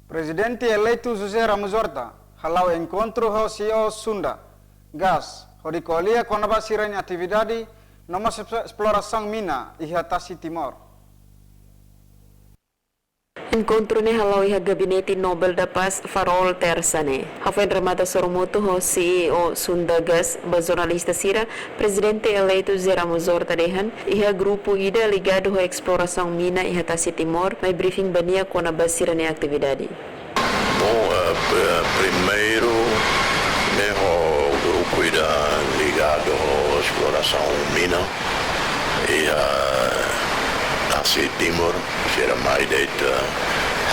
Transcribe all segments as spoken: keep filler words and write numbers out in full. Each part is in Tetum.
Prezidente eleitu José Ramos Horta hala'o enkontru ho C E O Sunda Gas, hodi ko'alia kona-ba sira-nia atividade no mós esp-, esplorasaun mina iha tasi Timor. Enkontru ne'e hala'o iha Gabinete Nobel da Paz, Farol, Tersa ne'e. Hafoin remata sorumutu ho C E O Sunda Gas ba jornalista sira, Prezidente eleitu José Ramos Horta dehan, iha grupu ida ligadu ho esplorasaun mina iha tasi Timor, mai briefing ba nia kona-ba sira-nia atividade. Bom, eh, pr-, primeiru, ne'e ho grupu ida ligadu ho esplorasaun mina iha tasi Timor, sira mai de'it, eh,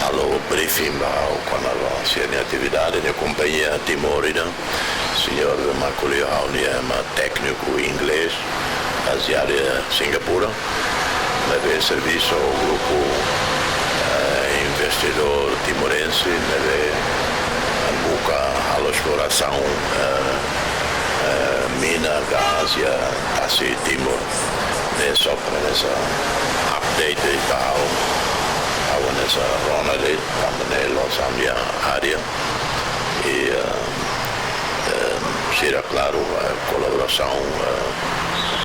halo briefing ba ha'u kona-ba sira-nia atividade, ne'e kompañia Timor ida. Señór Marco Leo ha'u-nia ema tékniku inglés, bazeadu iha Singapura, ne'ebé servisu ho grupu, eh, investidór timorense, ne'ebé buka halo esplorasaun, eh, eh, mina gás iha tasi Timor. Ne'e só para hanesan update de'it ba ha'u, ha'u hanesan rona de'it, tanba ne'e la'ós ha'u-nia área. I, eh, eh, sira klaru, eh, kolaborasaun, eh.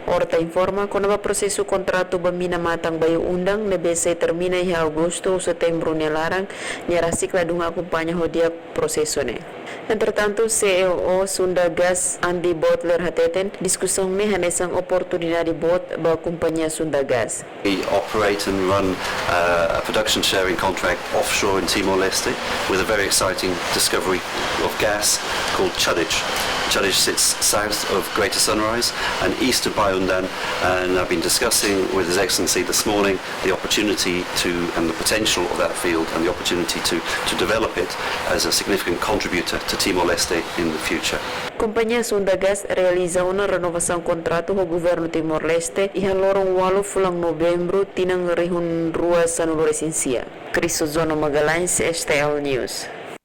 Horta informa kona-ba prosesu kontratu ba mina matan Bayu Undang ne'ebé sei termina iha agostu ou setembru nia laran, nia rasik ladún akompaña ho di'ak prosesu ne'e. Entretantu, C E O Sunda Gas, Andy Butler hateten, diskusaun ne'e hanesan oportunidade boot ba kompañia Sunda Gas. We operate and run, uh, a production sharing contract offshore in Timor-Leste with a very exciting discovery of gas called Cuddage. Cuddage sits south of Greater Sunrise and east of Bayu Undang, and I've been discussing with His Excellency this morning the opportunity to, and the potential of that field, and the opportunity to, to develop it as a significant contributor to Timor-Leste in the future. Kompañia Sunda Gas realiza ona renovasaun kontratu ho Governu Timor-Leste iha loron ualu fulan Novembru tinan rihun rua sanulu-resin-sia. Crisozono Magalhães, S T L News.